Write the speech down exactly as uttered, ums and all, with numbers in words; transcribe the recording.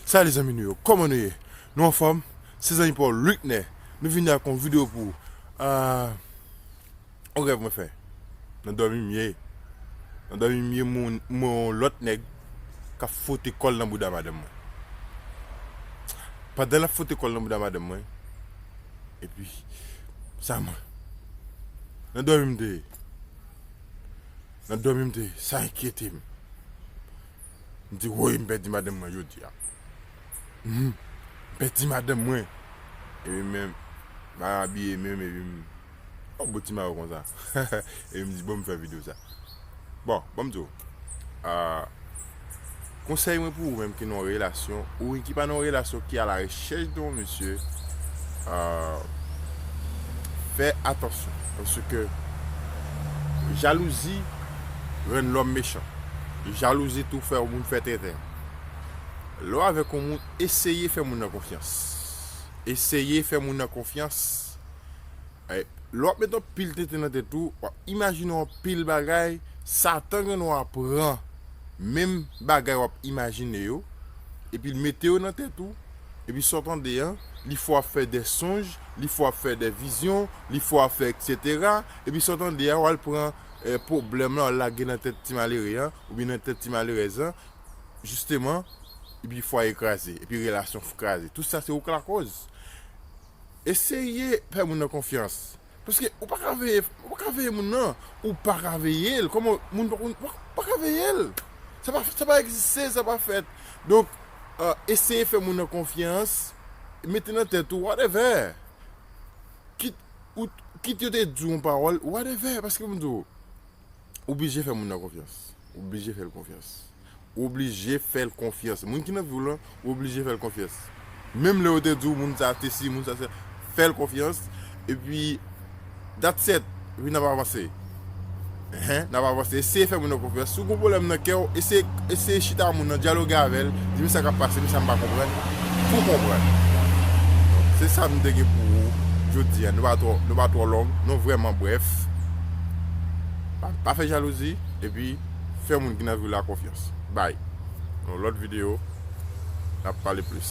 Salut zanmi nou yo, kòman nou ye? Nou anfòm? Se zanmi pa w Luckner. Nou vini ak yon videyo pou ou. Ah, yon rèv mwen fè. Nan dòmi m ye. Nan dòmi m ye, m wè yon lòt nèg k ap fwote kò l nan bouda madanm mwen. Pandan l ap fwote kò l nan bouda madanm mwen, epi, sa mwen. Nan dòmi m te ye. Nan dòmi m te ye. Sa enkyete m. M di, woy, m pèdi madanm mwen jodi a. Mhm. M pèdi madanm mwen. Epi menm, m pa abiye menm, epi m, yon bon ti mayo konsa. Epi m di, bon, m fè videyo sa. Bon, bon, m di w. Ah, konsèy mwen pou ou menm ki nan yon relasyon, ou ki pa nan yon relasyon, ki a la rechèch de yon mesye, ah, fè atansyon. Paske jalouzi rann lòm mechan. Jalouzi tou fè yon moun fè tenten. Lè w avèk yon moun, eseye fè moun nan konfyans. Eseye fè moun nan konfyans. Eh, lè w ap met yon pil tenten nan tèt ou, w ap imajine yon pil bagay, Satan gen dwa pran menm bagay w ap imajine yo, epi l mete yo nan tèt ou, epi sa w tande an, li fè w ap fè de sonj, li fè w ap fè de vizyon, li fè w ap fè etsetera, epi sa w tande a, w al pran, eh, pwoblèm lan, w al lage nan tèt ti malere an, oubyen nan tèt ti malerèz lan, jisteman, epi fwaye kraze, epi relasyon kraze. Tout sa se ou k lakòz. Eseye fè moun nan konfyans. Paske ou pa ka veye, ou pa ka veye moun nan. Ou pa ka veye l. Kòman moun pa, pa, pa ka veye l? Sa pa, sa pa egziste, sa pa fèt. Donk, euh, eseye fè moun nan konfyans. Mete nan tèt ou, whatever. Kit, ou, kit yo te di w yon pawòl, whatever. Paske m di w, ou blije fè moun nan konfyans. Ou blije fè l konfyans. Ou oblije fè l konfyans. Moun ki nan vi w lan, ou oblije fè l konfyans. Menm lè yo te di w moun sa te si, moun sa se, fè l konfyans. Epi, that's it. Epi n ap avanse. Ehe, n ap avanse. Eseye fè moun nan konfyans. Si w gen pwoblèm nan kè w, eseye, eseye chita moun nan, dyaloge avè l. Di m sa k ap pase, m sa m pa konprann. Pou w konprann. Se sa m te gen pou ou jodi a. Nou pa twò, nou pa twò long. Nou vrèman brèf. Pa, pa fè jalouzi. Epi, fè moun ki nan vi w la konfyans. Bay. Yon lòt videyo, n ap pale plis.